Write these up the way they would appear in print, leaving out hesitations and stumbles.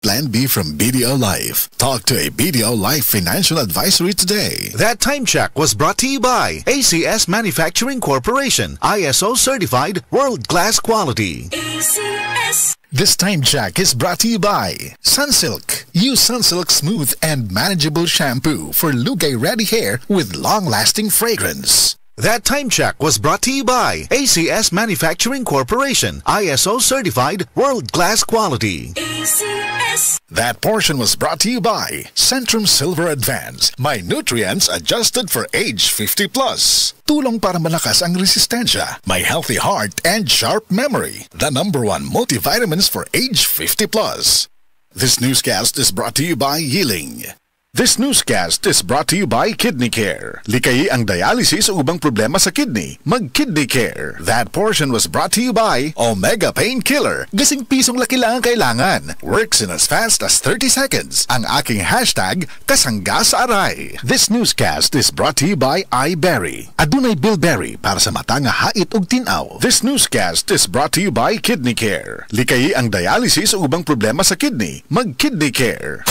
Plan B from BDO Life. Talk to a BDO Life financial advisory today. That time check was brought to you by ACS Manufacturing Corporation, ISO certified, world-class quality. ACS. This time check is brought to you by Sunsilk. Use Sunsilk Smooth and Manageable Shampoo for lugay ready hair with long-lasting fragrance. That time check was brought to you by ACS Manufacturing Corporation, ISO certified, world-class quality. ACS. That portion was brought to you by Centrum Silver Advance. My nutrients adjusted for age 50 plus. Tulong para malakas ang resistensya, may healthy heart and sharp memory. The number one multivitamins for age 50 plus. This newscast is brought to you by Yiling. This newscast is brought to you by Kidney Care. Likayi ang dialysis o ubang problema sa kidney. Mag-Kidney Care. That portion was brought to you by Omega Painkiller. Gasing pisong laki lang ang kailangan. Works in as fast as 30 seconds. Ang aking hashtag, kasangga sa aray. This newscast is brought to you by iBerry. Adunay bilberry para sa mata nga hait ug tinaw. This newscast is brought to you by Kidney Care. Likayi ang dialysis o ubang problema sa kidney. Mag-Kidney Care.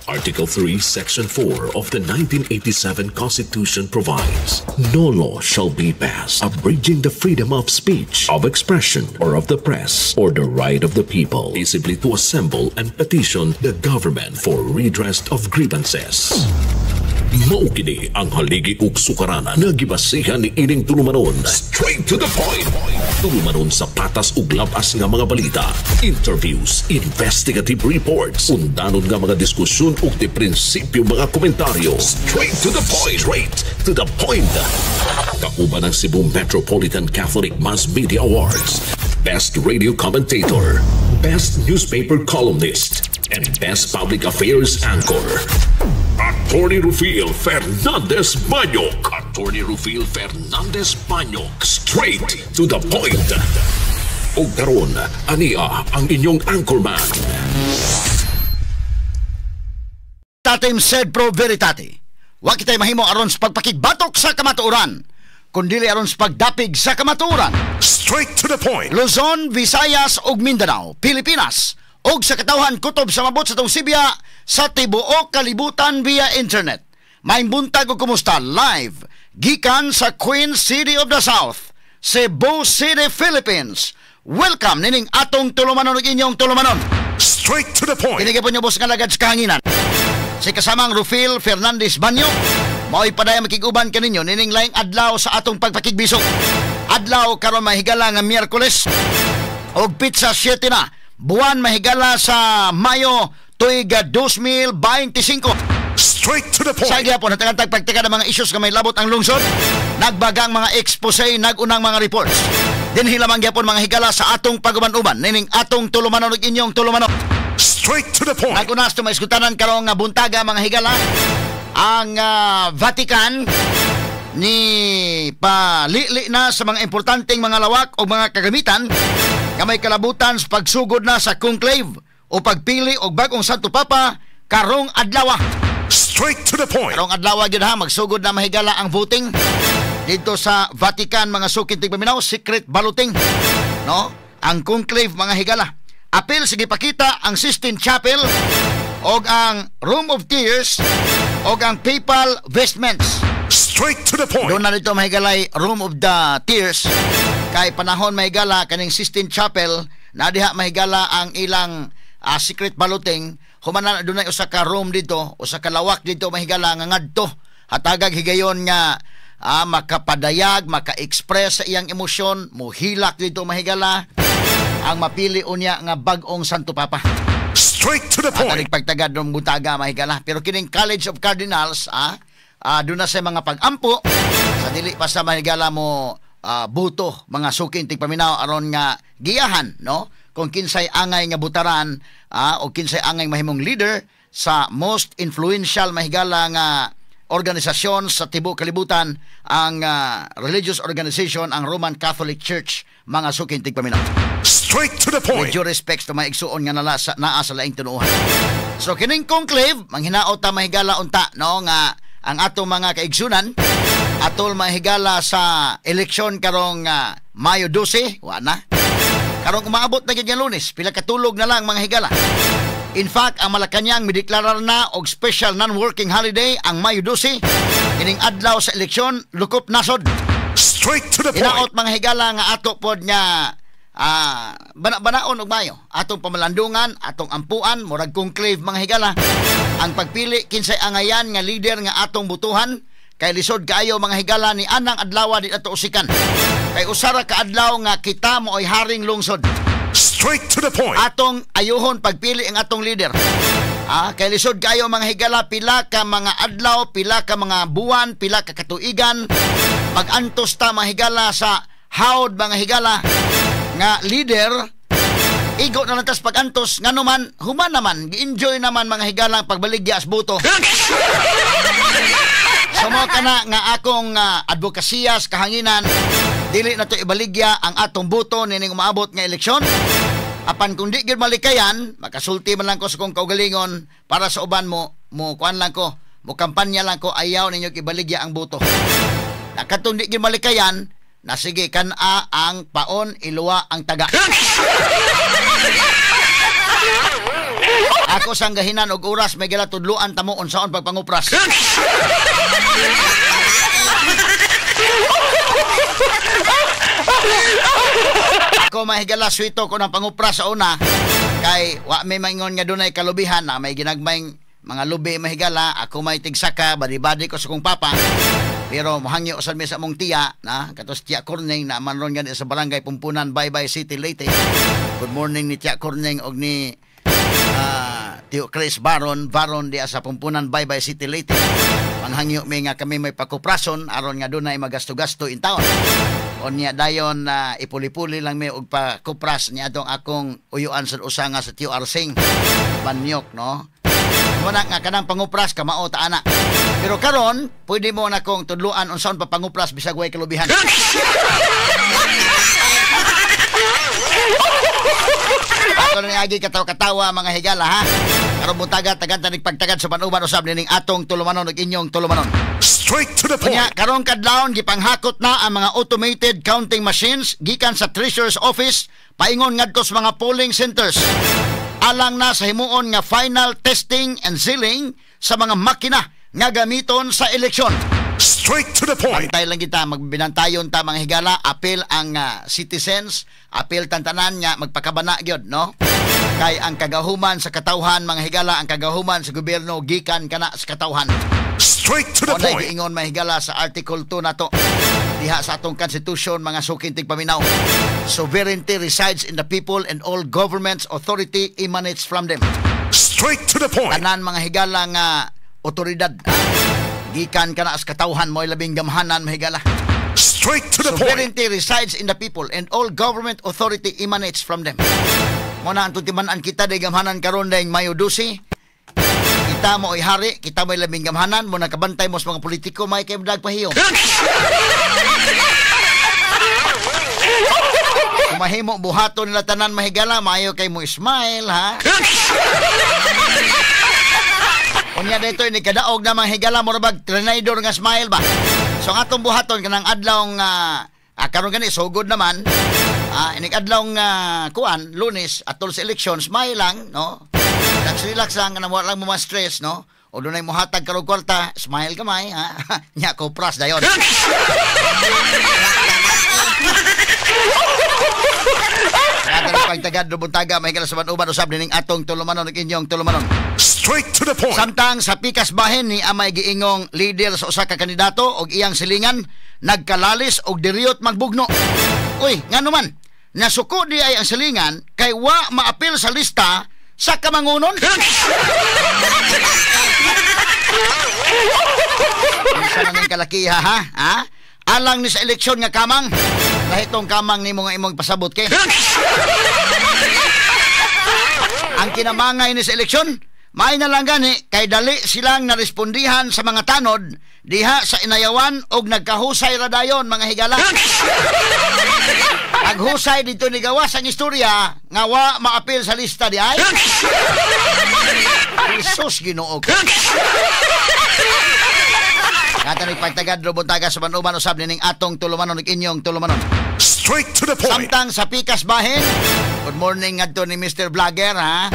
Article 3, Section 4 of the 1987 Constitution provides, "No law shall be passed abridging the freedom of speech, of expression, or of the press, or the right of the people peaceably to assemble and petition the government for redress of grievances." Mao kini ang haligi ug sukaranan nga gibasihan ni ining tulumanon. Straight to the point. Tulumanon sa patas ug labas nga mga balita, interviews, investigative reports, undanon nga mga diskusyon ug di prinsipyo mga komentaryo. Straight to the point. Straight to the point. Kauban ang Cebu Metropolitan Catholic Mass Media Awards, Best Radio Commentator, Best Newspaper Columnist, and Best Public Affairs Anchor. Attorney Rufil Fernandez Banyok. Attorney Rufil Fernandez Banyok. Straight to the point. Ug karon, ania ang inyong anchorman. Tatem sed pro veritate. Wa kitay mahimo aron sa pagpakigbatok sa kamatuoran, kundili aron sa pagdapig sa kamatuoran. Straight to the point. Luzon, Visayas ug Mindanao, Pilipinas ug sa katawhan kutob sa mabot sa tong Sibya sa tibuok kalibutan via internet. Maayong buntag ug kumusta live gikan sa Queen City of the South, Cebu City, Philippines. Welcome nining atong tulumanon ug inyong tulumanon. Straight to the point. Kini gyapon boss nga lagad sa kahanginan. Si kasamang Rufil Fernandez Banyo, mao'y padayon makig-uban kaninyo nining laing adlaw sa atong pagpakigbisog. Adlaw karon, mahigala, nga Miyerkules og petsa 7 na buwan, mahigala, sa Mayo, tuig 2025. Straight to the point. Sa gyapon hatagan tag pagtika ng mga issues nga may labot ang lungsod, nagbagang mga expose, nagunang mga reports. Dinhi lamang gyapon, mga higala, sa atong paguban-uban nining atong tulumanon ug inyong tulumanon. Straight to the point. Nagunas to maiskutanan karong nga buntaga, mga higala, ang Vatican ni palili na sa mga importanteng mga lawak o mga kagamitan nga may kalabutan sa pagsugod na sa conclave o pagpili og bagong Santo Papa karong adlaw. Straight to the point. Karong adlaw gyud ha, magsugod na, mahigala, ang voting dito sa Vatican, mga suking tigpaminaw, secret balloting. No? Ang conclave, mga higala. Apil sige pakita ang Sistine Chapel og ang Room of Tears og ang Papal Vestments. Straight to the point. Doon na dito, mahigalay, Room of the Tears kay panahon, mahigala, kaning Sistine Chapel na diha, mahigala, ang ilang secret balloting. Human na dunay usa ka room dito, usa ka lawak dito, mahigala, nga ngadto hatagag higayon nga makapadayag, maka-express sa iyang emosyon, muhilak dito, mahigala, ang mapili unya nga bag-ong Santo Papa. Straight to the point. At pagtagad ng buntaga, mahigala. Pero kining College of Cardinals, doon na sa mga pag-ampo, sa dili pa sa, mahigala, mo buto, mga suking tigpaminaw, aron nga giyahan, no? Kung kinsay angay nga butaran o kinsay angay mahimong leader sa most influential, mahigala, nga organisasyon sa tibuok kalibutan, ang religious organization, ang Roman Catholic Church, mga suking tigpaminaw. Straight to the point. With due respects to mga igsuon nga nala sa, naa sa laing tinuohan. So kining conclave, manghinaot ta, mahigala, unta no nga ang atong mga kaigsunan atol, mahigala, sa eleksyon karong Mayo 12, wa na. Karong umaabot na gyud nga Lunes, pila katulog na lang mga higala. In fact, ang Malacañang mideklarar na og special non-working holiday ang Mayo 12, kining adlaw sa eleksyon, lukop nasod. Straight to the point. Hinaot mga higala nga ato pod nga bana-banaon og mayo. Atong pamalandungan, atong ampuan, murag conclave mga higala. Ang pagpili kinsay angayan nga leader nga atong butuhan kay lisod kaayo mga higala ni anang adlaw di ato usikan. Kay usara ka adlaw nga kita mo ay haring lungsod. Straight to the point. Atong ayuhon pagpili ang atong leader. Kay lisod kaayo mga higala, pila ka mga adlaw, pila ka mga buwan, pila ka katuigan magantos ta mga higala sa hawd mga higala nga leader. Igo na lang tas pagantos ngano man human naman gi-enjoy naman mga higala ang pagbaligya sa buto. So mo kana nga akong advokasya sa kahanginan, dili na to ibaligya ang atong buto nining umaabot nga eleksyon. Apan kung di gyud malikayan, makasulti man lang ko sa kong kaugalingon para sa uban mo kuan lang ko, mo kampanya lang ko, ayaw ninyo ibaligya ang buto. Na katong di gyud malikayan, na sige kan-a ang paon, iluwa ang taga. Ako sang gahinan og oras may gala tudluan tamo unsaon pagpangupras. Ako mahigala swito ko ng pangupras sa una kay wa may maingon nga dunay kalubihan na may ginagmayng mga lubi mahigala. Ako may tigsaka, badi-badi ko sa kong papa. Pero mohangyo sad mi sa among tiya na katos Tiya Corning na man ron gani sa barangay Pumpunan, Baybay City, Leyte. Good morning ni Tiya Corning og ni Tio Chris Baron diya sa Pumpunan, Baybay City, Leyte. Panghangyo mi nga kami may pakuprason aron nga dunay magasto-gasto in town. Unya dayon ipuli-puli lang mi og pakupras niya atong akong uyuan sa usa nga sa Tio Arsing Banyok, no. Muna nga kanang pangupras kamao ta ana. Pero karon pwede mo na kong tudluan unsaon pa pangupras bisag way kalubihan. Ako na agi katawa-katawa mga higala ha. Karon buntaga tagan tanig pagtagad sa panuban usab nining atong tulumanon ug inyong tulumanon. Straight to the point. Unya karong kadlawon gipanghakot na ang mga automated counting machines gikan sa Treasurer's Office paingon ngadto sa mga polling centers. Alang na sa himuon nga final testing and sealing sa mga makina nga gamiton sa eleksyon. Straight to the point. Pantay lang kita, magbinantayon ta mga higala, apil ang citizens, apil tantanan nga magpakabana gyud, no? Kay ang kagahuman sa katawhan mga higala, ang kagahuman sa gobyerno gikan kana sa katawhan. Straight to the point. Giingon mga higala sa Article 2 nato diha sa atong Constitution mga suking tigpaminaw. Sovereignty resides in the people and all government's authority emanates from them. Straight to the point. Tanan mga higala nga otoridad gikan kana sa katawhan, mo'y labing gamhanan mga higala. Straight to the point. Sovereignty resides in the people and all government authority emanates from them. Mo na ang tutiman-an kita day gamhanan karon dayng Mayo 12. Kita mo ay hari, kita mo ay labing gamhanan, mo nakabantay mo sa mga politiko, may kay dagpahiyom. Kumahimo buhaton nila tanan mahigala, maayo kay mo smile ha. Unya dito ini kadaog na mga higala mura bag trinidor nga smile ba. So ang atong buhaton kanang adlaw karon gani sugod naman. Inig adlaw kuan Lunes atol sa election, smile lang no. Relax, relax lang kanang wala lang mo ma-stress no. O dunay mohatag karong kwarta, smile kamay ha. Nya ko pras dayon. Kada pagtagad buntaga may sa uban usab nining atong tulumanon ug inyong tulumanon. Straight to the point. Samtang sa pikas bahin ni amay giingong leader sa usa ka kandidato og iyang silingan nagkalalis og diriyot magbugno. Uy, ngano man nasuko di ay ang silingan kay wa maapil sa lista sa kamangunon. Unsa man ang kalakiha ha? Ha? Alang ni sa eleksyon nga kamang, lahitong kamang nimo nga imong pasabot kay. Ang kinamangay ni sa eleksyon, maay na lang gani kay dali silang narespondihan sa mga tanod diha sa inayawan og nagkahusay ra dayon mga higala. Naghusay dito ni gawas ang istorya nga wa maapil sa lista di ay. Jesus Ginoo ko. Kata ni pagtagad buntaga sa panuban usab nining atong tulumanon ug inyong tulumanon. Straight to the point. Samtang sa Pikas Bahin, good morning ngadto ni Mr. Vlogger, ha.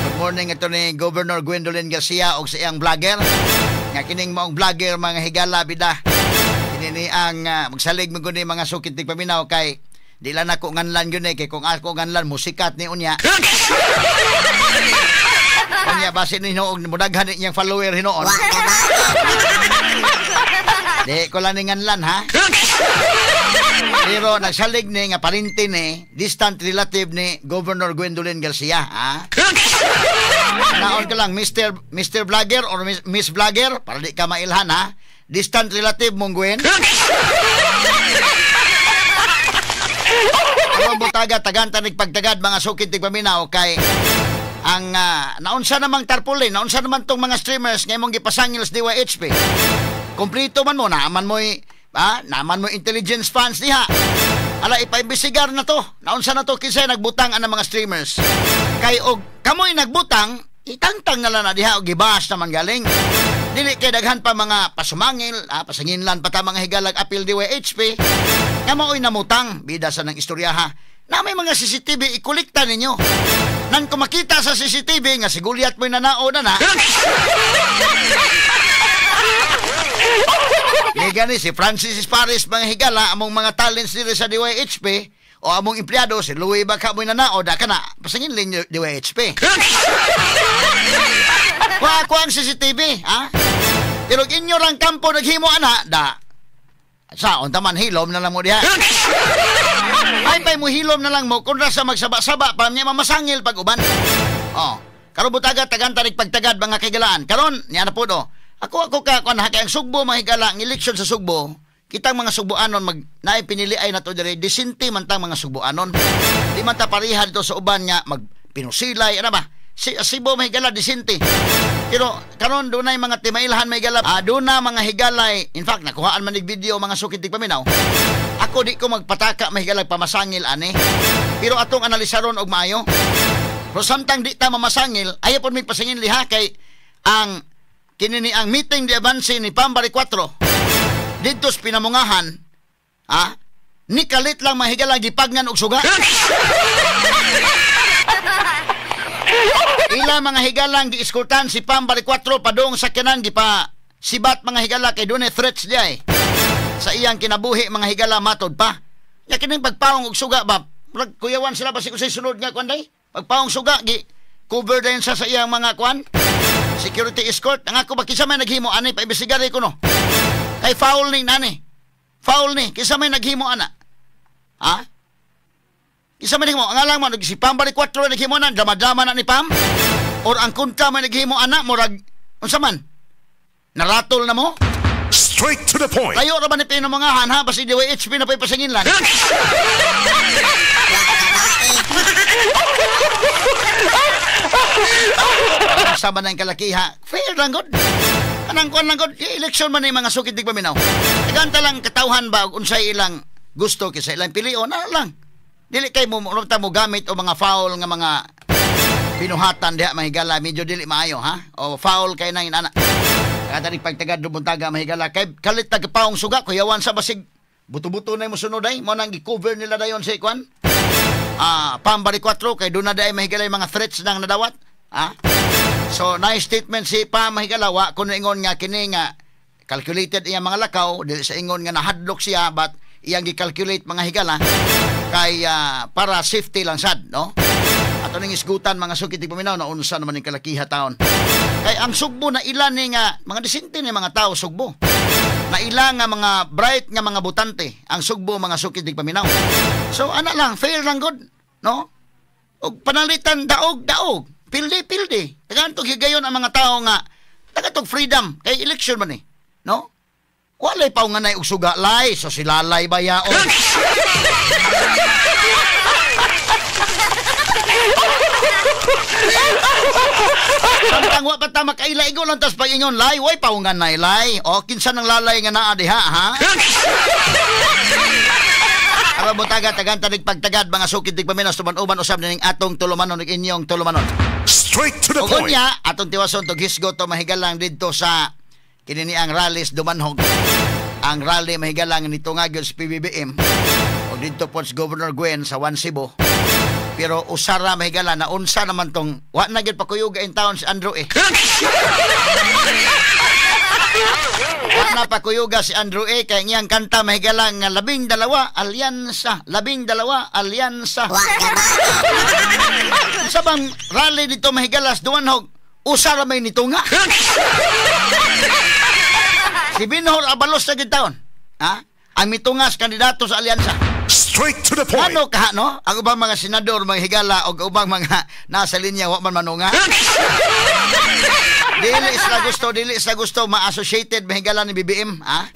Good morning ngadto ni Governor Gwendolyn Garcia og sa iyang vlogger. Nga kining maong vlogger, mga higala, bida. Kini ni ang magsalig mo guni, mga sukit tigpaminaw, kay di lang ako nganlan yun eh, kay kung ako nganlan musikat ni unya. Unya basin ni hinuon mudaghan ni niyang follower hinuon. Di ko lang ni nganlan, ha. Pero nagsalig ni nga parinti ni distant relative ni Governor Gwendolyn Garcia, ha. Naon ka lang Mr. Vlogger or Miss Vlogger para di ka mailhan, ha. Distant relative mong Gwen. Aron butaga tagan tanig pagtagad, mga sukit tigpaminaw, kay ang naunsa namang tarpaulin, naunsa naman tong mga streamers nga imong gipasangil sa DYHP. Kompleto man mo, naaman mo'y naaman mo intelligence fans diha. Ala, ipaimbestigar na to. Naunsa na to, kinsay nagbutang ang mga streamers. Kay og kamoy nagbutang, itangtang na lang na diha og gibash naman galing. Dili kay daghan pa mga pasumangil, pasanginlan pa ta, mga higalag apil DYHP. Nga mao'y namutang, bida sa nang istorya, ha. Na may mga CCTV, ikolekta ninyo. Nan kung makita sa CCTV nga si Goliath mo'y nanao na na. Di gani si Francis Paris, mga higala, among mga talents diri sa DYHP o among empleyado si Louis baka mo'y nanao da kana pasangin lin DYHP. Kuha ko ang CCTV, ha? Pero inyo rang kampo naghimo ana da. Sa unta man hilom na lang mo diha. Ay pay mo hilom na lang mo kontra sa magsaba-saba pa niya mamasangil pag uban. Oh, karon butaga tagan tarik pagtagad, mga kaigalaan. Karon niya na po do. Ako ka kuan ha, kay ang Sugbo, mga higala, ang eleksyon sa Sugbo, kitang mga Sugboanon mag naay pinili ay nato diri, disente man tang mga Sugboanon. Di man ta pareha dito sa uban nga mag pinusilay ana ba. Si Cebu, mga higala, disente. Pero karon dunay mga timailhan, mga higala, duna mga higalay, in fact nakuhaan man nig video, mga sukit tigpaminaw. Ako di ko magpataka, mga higala, pamasangil ani. Pero atong analisaron og maayo. Pero samtang di ta mamasangil, ayaw pud mig pasangil liha kay ang kini ni ang meeting di avance ni Pambari 4 didto sa Pinamungahan, ha? Ni kalit lang, mga higala, gipagnan og suga. Ila mga higalang giiskultan si Pambari 4 padung sa kanan gipa sibat, mga higala, kay dunay threats diay sa iyang kinabuhi, mga higala, matod pa. Nya kining pagpaong og suga ba, murag kuyawan sila basig usay sunod nga kuan day. Pagpaong suga gi cover dayon sa iyang mga kuan security escort. Ang ako ba, kinsa may naghimo ani, paimbestigare ko no. Kay foul ni nani. Foul ni kinsa may naghimo ana. Ha? Kinsa may naghimo? Ang alang mo si Pambari 4 naghimo na drama-drama na ni Pam. Or ang kontra may naghimo ana, murag unsa man? Naratol na mo? Straight to the point. Layo ra ba ni Pinamungahan, ha? Basi DYHP na pa'y pasangin lang. Sama na yung kalakiha. Fair lang god. Kanang kuan lang god. Election man yung mga sukit di paminaw. Naganta lang katawhan ba unsay ilang gusto kaysa ilang pilion na lang. Dili kay mo mo gamit o mga foul nga mga binuhatan diha, mahigala, medyo dili maayo, ha. O foul kay nang inana. Katarik pagtagad buntaga, mahigala, kay kalit tagpaong suga kuyawan sa basig buto-buto na mo sunod ay mo nang gi-cover nila dayon si kuan. Pambari 4 kay doon na day, mahigala, mga threats nang nadawat. Ha? So nice statement si Pam, mahigala, wa kuno ingon nga kini nga calculated iyang mga lakaw, dili sa ingon nga nahadlok siya, but iyang gi-calculate, mga higala, kay para safety lang sad, no? Ato ning isgutan, mga sukit paminaw, na unsa naman ning kalakiha taon. Kay ang Sugbo na ilan ni nga mga disente ni mga tao Sugbo. Na ila nga mga bright nga mga butante ang Sugbo, mga sukit paminaw. So ana lang, fair lang god, no? Og panalitan daog daog, pildi pildi. Tagaan tog higayon ang mga tao nga tagatog freedom kay election man eh, no? Walay pa nga nay og suga lay, so silalay ba yaon. Samtang wa pa ta makaila igo lang tas pag-ingon lay, way paungan nay lay. O kinsa nang lalay nga naa diha, ha? Aron butaga tagan tanig pagtagad, mga sukid tigpaminas, tuman-uban usab ning atong tulumanon ug inyong tulumanon. Straight to the Ug point. unya atong tiwason tog hisgot to mahigalang didto sa kini ni ang rallies Dumanhog. Ang rally, mahigalang, nito nga gyud sa PBBM. Ug Dito po si Governor Gwen sa One Cebu. Pero usara mahigala na unsa naman tong wa na gyud pakuyuga in town si Andrew eh. Wa na pakuyuga si Andrew eh kay ngiyang kanta mahigala nga 12 alyansa, 12 alyansa. Sa bang rally dito mahigala sa Duwanhog, usara may nito nga. Si Binhor Abalos na gyud taon. Ha? Ang mitungas kandidato sa alyansa. Straight to the point. Ano ka, no? Ang ubang mga senador, mga higala, o ubang mga nasa linya, wa man manunga. Dili sila gusto, ma-associated, mahigala ni BBM, ha?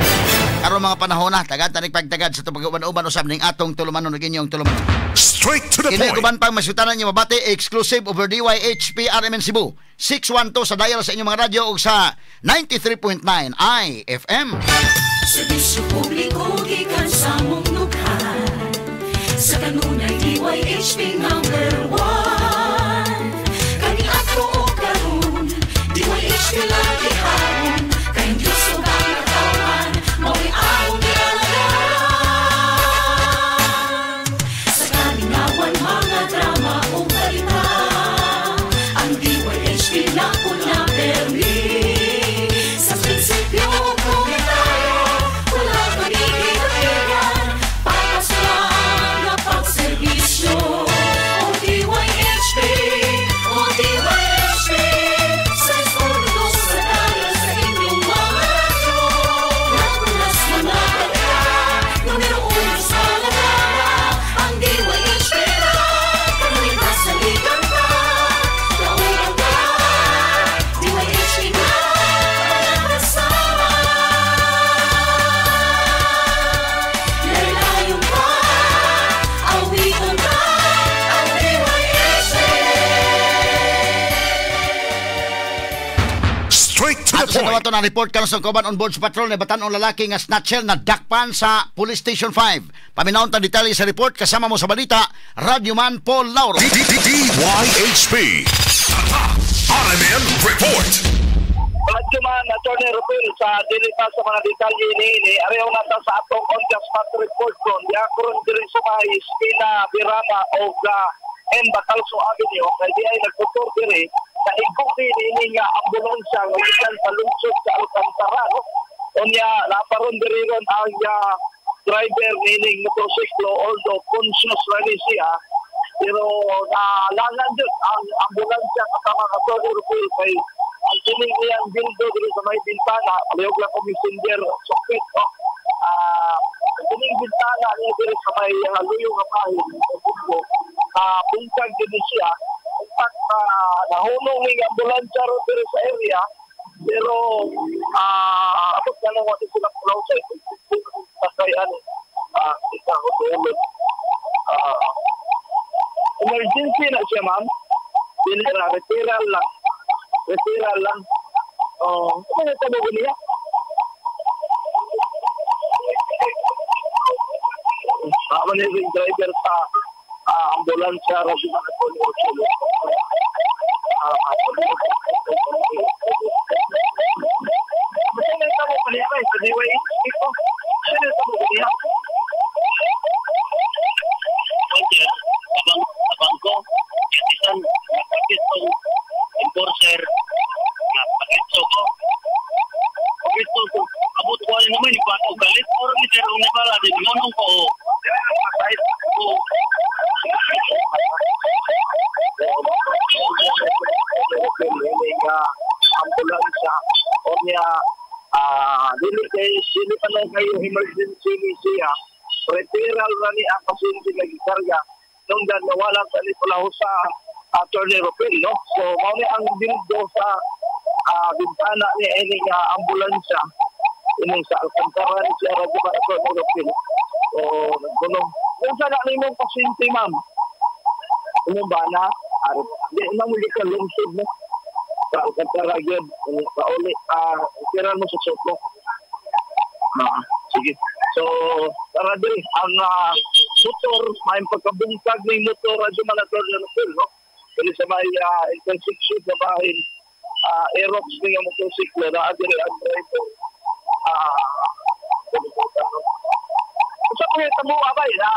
Karon mga panahon na, tagad, tanig pagtagad sa itong pag-uban-uban usab ning atong tulumanon, ug inyong tulumanon. Straight to the Kini point. Uban pang masutanan niyo mabati, exclusive over DYHP RMN Cebu. 612 sa dial sa inyong mga radyo ug sa 93.9 IFM. Serbisyo publiko gikan sa mong nukhan. Sa kanunay DYHP number 1. Kaniadto og karon, DYHP lagi haron. Kay Diyos ug ang katawhan, mao'y among gialagaran. Sa kalingawan mga drama ug balita, ang DYHP na una permi. Sa prinsipyo komunitario, wala pagiging-kapigan, patas lang na pagserbisyo. O DYHP, o DYHP, sa eskulo sa dial sa inyong mga radyo. Napunas mga balita, numero 1 sa lagana, ang DYHP na, kanunay kasaligan ka, kauban ka, DYHP na, mga kasama. Laylayon ka, awitan ka, ang DYHP. Straight to the At sa point. dawato na report karon sa kauban on board sa patrol ni batan-ong lalaki nga snatcher na dakpan sa Police Station 5. Paminawon ta detalye sa report kasama mo sa balita, Radyoman Paul Lauro. DYHP. RMN Report. Radyo man, Attorney Rupil, sa dili pa sa mga detalye niini, areho na ta sa atong on the spot report ron. Diakron diri sa may Espina Birama o M. Bacalso Avenue, kay di ay nagmotor diri, naigupi niini nga ambulansya nga gikan sa lungsod sa Alcantara, no? Unya, naparon diri ron ang driver niining motorsiklo, although conscious na ni siya, pero nalangan dyan ang ambulansya kasama ka Attorney Rupil kay ang kining iyang bildo diri sa may bintana, palihog lang ko messenger socket, no? Ang kining bintana niya diri sa may luyo nga bahin, bungkag din siya. In fact, nahunong ning ambulansya ron diri sa area, pero abot na lang wala sila closet. Sakay ano, isa ko tulog. Emergency na siya, ma'am. Dili ra, referral lang. Referral lang. Oh, ano yung tabo niya? Tama niya yung driver sa ambulansya radyo na ito ni Ocho. Sino yung tabo niya? Sa DYHP ko. Sino yung tabo niya? Okay, abang ko, isang napakit tong enforcer, napakit ko. Pakit ko, abot ko rin naman, ipa ako galit, or ni Sir Unibala, di nunong ko. Ambulansya, o niya, dili pa lang kayo emergency ni siya, referral na ni ang pasyente nga gikarga nung dan nawala sa ni sa Attorney Rupil, no? So, mao ni ang bildo sa bintana ni ini nga ambulansya ini sa Alcantara ni siya radyo para Attorney Rupil. So, nagkulong. Unsa na nimong pasyente, ma'am? Imong bana? Di na mo ka lungsod, no? Sa Alcantara gyud, pauli, referral mo sa Sotlo. Sige. So, tara diri ang motor, may pagkabungkag ng motor radyo man Attorney Rupil, no? Dili sa may intersection sa bahin, Aerox nga motorsiklo na diri ang driver. Usa pa kay tabo abay na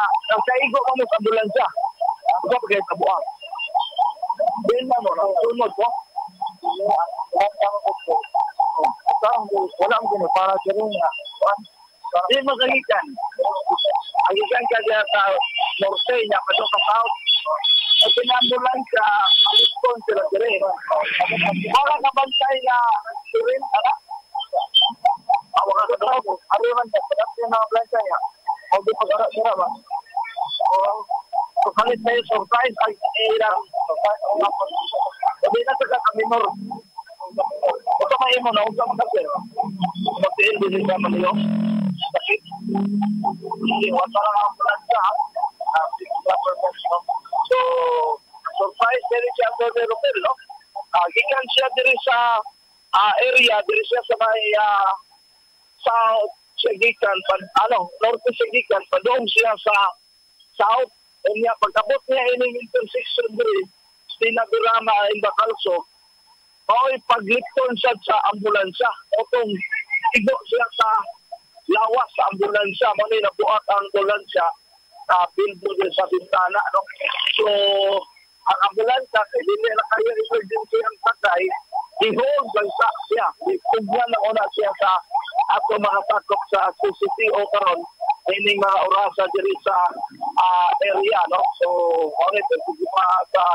kaigo mo sa ambulansya. Usa pa kay tabo. Din na mo sunod ko. Wala ang gino para diri nga. Di mo kagikan. Agikan ka diya sa norte niya padung ka south. At pinambulansya, respond sila diri. Wala ka bantay na sirin, ana? Wala ka daw. Ariman ka, padap yung mga ambulansya niya. O di pag-arak nila ba? O, so kalit na yung surprise, ay ilang. Sabi na sa kaminor. Huwag ka maimo na, huwag ka makasir. Magtiin din sa Manilo. Sakit. Hindi, wala lang ang ambulansya. So, surprise diri siya Atty. Rupel, no? Gikan siya diri sa area, diri siya sa may south siya gikan, norte siya gikan, padung siya sa south. Unya, pagkabot niya ining intersection diri, Stinabirama in Bacalso, oy paglipton siya sa ambulansya. Otong igo siya sa lawas sa ambulansya. Muna nabuat ang ambulansya sa bilbo din sa bintana, no? So, ang ambulansya, kay dili na kayo emergency ang sakay, i-hold lang sa siya. Itugyan na una siya sa ato mga sakop sa CCTO karon ining mga orasa diri sa area, no? So, ulit, pa sa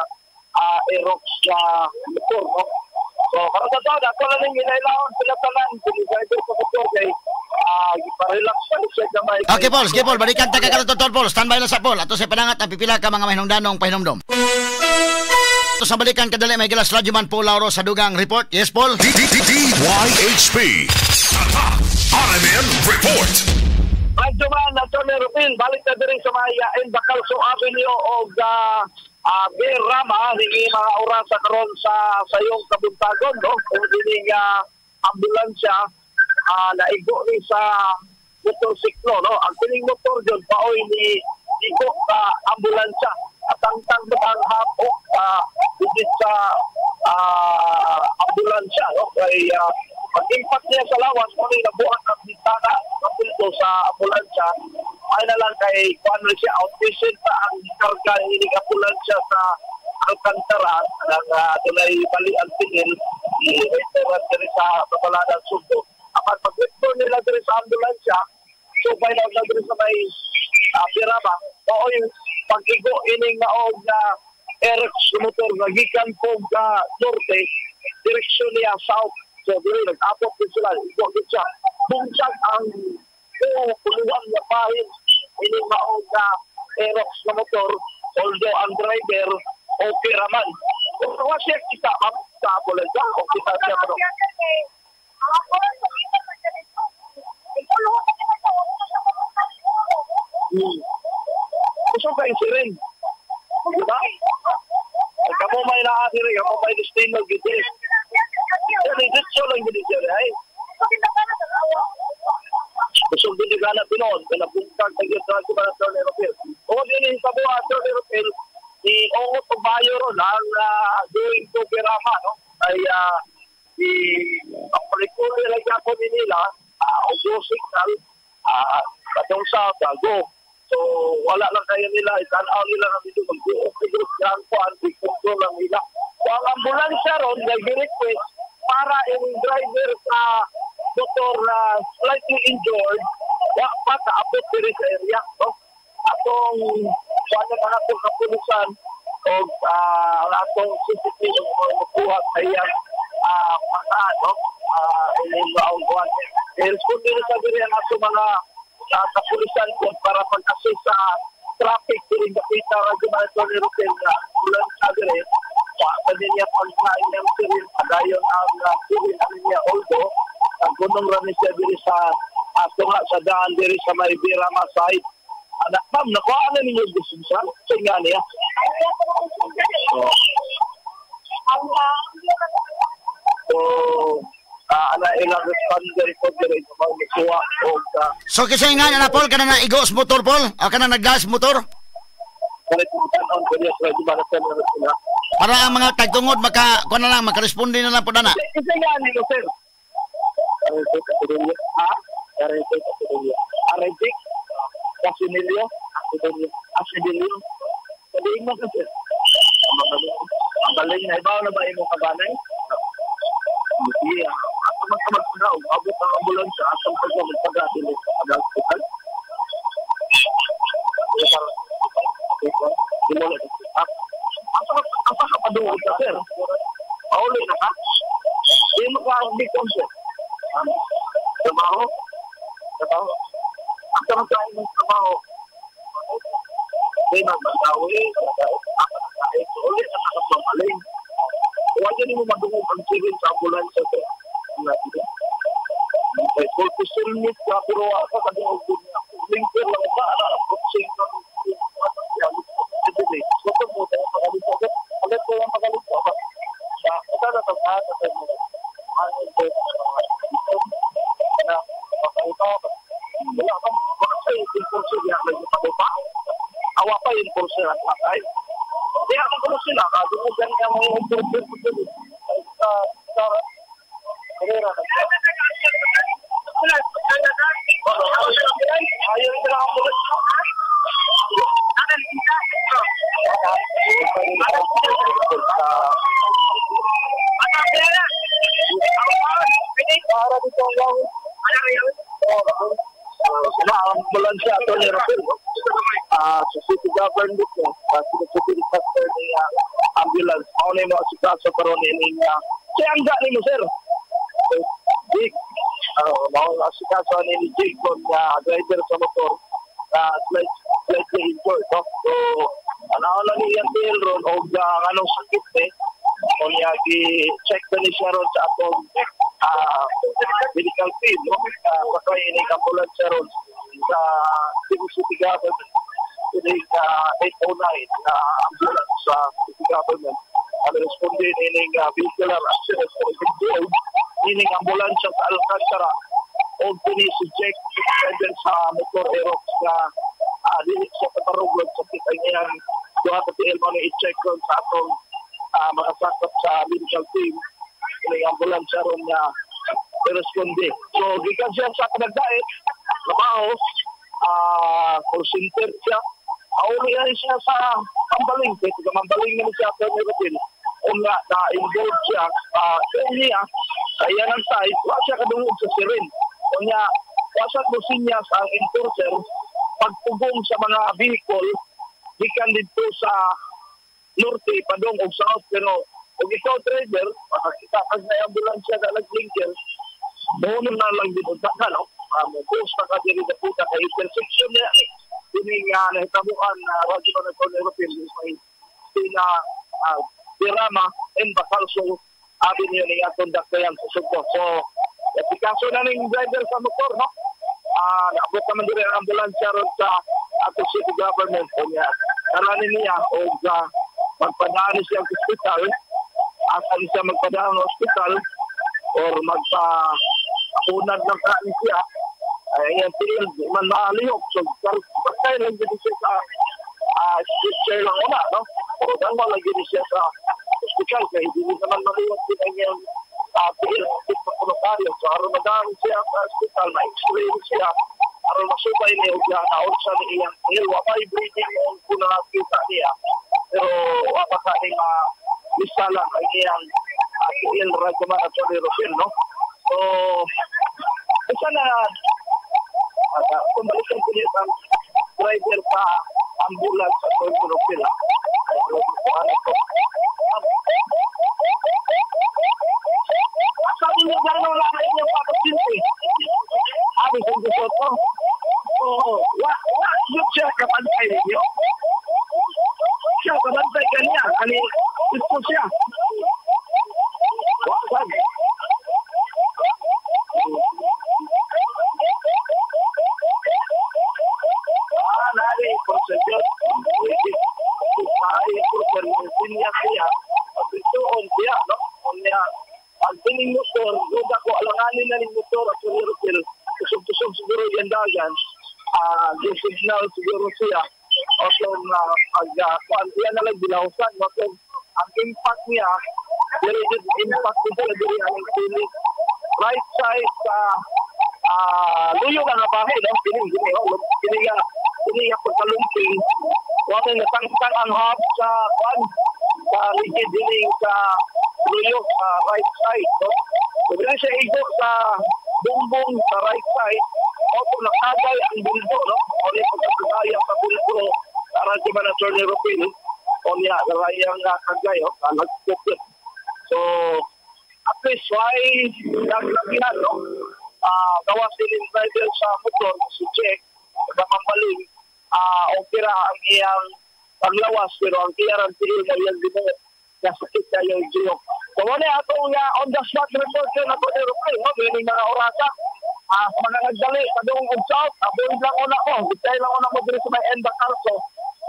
Aerox na motor, no? So, karon sa taon, ako lang yung inailaon sila tanan, sila sa motor kay iparelax pa siya gamay. Okay, Paul. Sige, Paul. Balikan ta ka karon, Paul. Standby lang sa Paul. Ato sa panangat ang pipila ka mga mahinungdanong pahinomdom. Ato sa balikan kadali may gilas Radyoman Paul Lauro sa dugang report. Yes, Paul. DYHP. Tatak RMN Report. Radyoman Atty. Rupin, balik na diri sa may Bacalso Avenue o Birama ni mga orasa karon sa sayong kabuntagon, no? Kung dining ambulansya naigo ni sa motorsiklo, no? Ang kining motor jud paoy ni igo sa ambulansya at ang ang hapok dito sa ambulansya, no? Kay pag-impact niya sa lawas, kung nabuhat ang bintana kapilto sa ambulansya, ay na lang kay kuan siya outpatient pa ang karga ni ambulansya sa Alcantara ang dunay bali ang tingin i-referral diri sa Babaladan Subo. Apan pag-withdraw nila diri sa ambulansya, subay na diri sa may Birama, mao yung pag-igo ining maog na Aerox motor nga gikan po norte, direksyon niya south. So, dili, nag-abot din sila, igo din siya. Bungsag ang puluhan na bahin ining maog na Aerox na motor, although ang driver okay raman. Kung wala siya kita, ma'am, sa ambulansya, o kita siya pero. Gusto ka isirin. Diba? Kamu may naasiri, kamu may destino gito. Dito lang gito siya, ay. Gusto din ka na pinoon, kaya nabungkag sa gito sa mga Atty. Rupil. O din yung sabuha, Atty. Rupil, ni Ongo Tubayo ron, ang doing to Birama, no? Ay, ang palikuli lang ako nila, audio signal, katong sa go. So, wala lang kayo nila, itanaw nila na dito, mag-uok ang kuan, i-control lang nila. So, ang ambulansya ron, nag-request para yung driver sa motor na slightly injured, wa pa kaabot diri sa area. No? Atong kuan ang atong kapulisan o ang atong CCTV o makuha sa iyang pakaan, no? Ang kuan. I-respond nila sa diri ang atong mga kapulisan ko para pag-assist sa traffic diri dapita Radyoman Atty. Rupil na ulan sa diri. Sa niya pagkain ng sirin, pagayon ang sirin niya, although ang gunong rami siya diri sa ato nga sa daan diri sa may Birama side. Anak, ma'am, nakuha na ninyo gusto sa nga niya. So, ana ilang responder ko diri sa mga nikuha og So kasi nga na Paul kana na igos motor Paul, o kana naggas motor? Para ang mga tagtungod maka kuan na lang makaresponde na lang po na. Kasi nga ni sir. Ha? Casinillo? Asidilio? Sabihin mo kasi. Ang galing na ibaw na ba imong kabanay? Hindi. At magkamagpaga, abot ang ambulansya at ang pagmamagpaga dili sa hospital. Asa ka padungog ka, sir? Pauli na ka? Hindi mo ka ang big sir. Trabaho? Trabaho? Asa mo sa imong trabaho? Hindi magbantawi, ulit na kakapamaling. Huwag yun mo madungog ang sirin sa ambulansya, sir. Okay, pulpisilmit ka, pero ako kadungog din niya. Linker lang ka, approaching ka. Awa pa yung enforcer at matay. Hindi ako kuno sila, kadungan niya mga enforcer ko dito. Sa Herrera. Ayaw nila ang bulat. Para dito ang yawit. Sila ang ambulansya ato ni Rafael. Sa city government ko, sa city disaster ni ambulance. Mao ni mo asikaso karon ini nga. Siya ang gani mo, sir. Jake. Mao asikaso ni Jake kon nga driver sa motor na slightly injured, no? So, ano lang iyang tail ron og anong sakit eh. Kung gi-check na ni siya ron sa atong medical team, no? Sakay ini ambulansya ron sa Cebu City Government. Ini 809 na ambulance sa City Government. Ang responde ining vehicular accident involved ining ambulansya sa Alcantara o kini si Jack driver sa motor Aerox na dili siya katarugod sa kita niyang duha ka tiil mo ni i-check ron sa atong mga sakop sa medical team ining ambulansya ron na responde. So gikan siya sa panagdait trabaho, call center siya. Auli na siya sa Mambaling. Kaya sa Mambaling naman siya sa European. Kung na-involved siya, niya, sa iyan ang side, wala siya kadungog sa siren. Kung niya, wala siya sinya sa enforcer, pagpugong sa mga vehicle, gikan dito sa norte, padong o south, pero kung ikaw driver, makakita kag na ambulansya na nag-blinker, doon na lang din ka, no? Post na ka diri na puta kay intersection niya. Ini nga nahitabuan na radyo na ito European may sina Dirama and Bacalso Avenue ni atong daktayan sa Sugbo. So, epikaso na ning driver sa motor, no? Naabot naman diri ang ambulansya ron sa atong city government. Kanya karani niya og magpadaan siya sa ospital, asa siya magpadaan sa ospital or magpa-unad ng kain siya. Ay, ang tiil, man maalihok. So, patay lang din siya sa stretcher lang una, no? O, dalawa lang din siya sa ospital. Kaya hindi naman malihok din ang iyang tiil, hindi pa. So, aron madaan siya sa ospital, na-x-ray siya, aron masubay niya, o naon siya ni iyang tiil. Wa pa'y breathing noon kung nakakita niya. Pero, wa pa ka ni ma-lista lang ang iyang tiil, radyo man at Rofil, no? So, isa na kung balikan ko niya ang driver sa ambulance sa Rofil. Sabi niya gano'n wala na inyong pagkasinti. Sabi sa Soto, oo, wa, yun siya kapantay ninyo. Siya kapantay kanya, kani, ito siya. Wa, wag. Nari, procedure. Ay, procedure siya. Pagpituon siya, no? Kunya, ang tining motor, duda ko, alanganin na ning motor at suril, tusog-tusog siguro yung dagan, yung signal siguro siya, o kung pag, yan na lang bilawsan, no? Kung ang impact niya, very good impact niya, diri ang tinig, right side sa luyo nga nga bahay, no? Kini, kini, oh, kini nga, Ini nga pagkalumping, wala natangtang ang hub sa kwan sa rigid dining sa luyo sa right side, no? So dili siya igo sa bumbong sa right side, auto nakagay ang bulbo, no? O ni pagkakaya sa bulbo aran si man Attorney Rupil o niya narayang kagay, oh, nagpupit. So at least why naglagihan, no? Gawa siling driver sa motor si Jack nagpambaling, okay ra ang iyang panglawas, pero ang iyang tiil na iyang ginuot nasakit kayo yung jiyok. So wala atong on the spot report yun ako ni Rupil, no? Meaning mga orasa sa mga nagdali padung og south, avoid lang una ko, bitay lang una mo diri sa may Enda Carso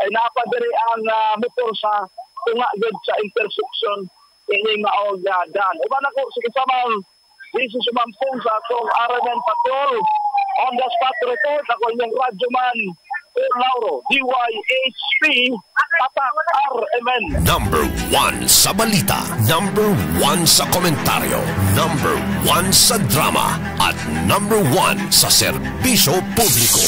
ay napa diri ang motor sa tunga gud sa intersection ini maog daan. Uban ako sa kasamang DC Sumampong sa atong RMN Patrol on the spot report. Ako inyong radyo man, Paul Lauro, DYHP, Tatak RMN. Number 1 sa balita, number 1 sa komentaryo, number 1 sa drama, at number 1 sa serbisyo publiko.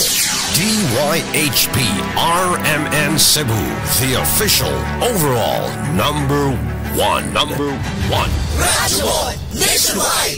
DYHP RMN Cebu, the official overall number 1. Number 1. Radyo Nationwide!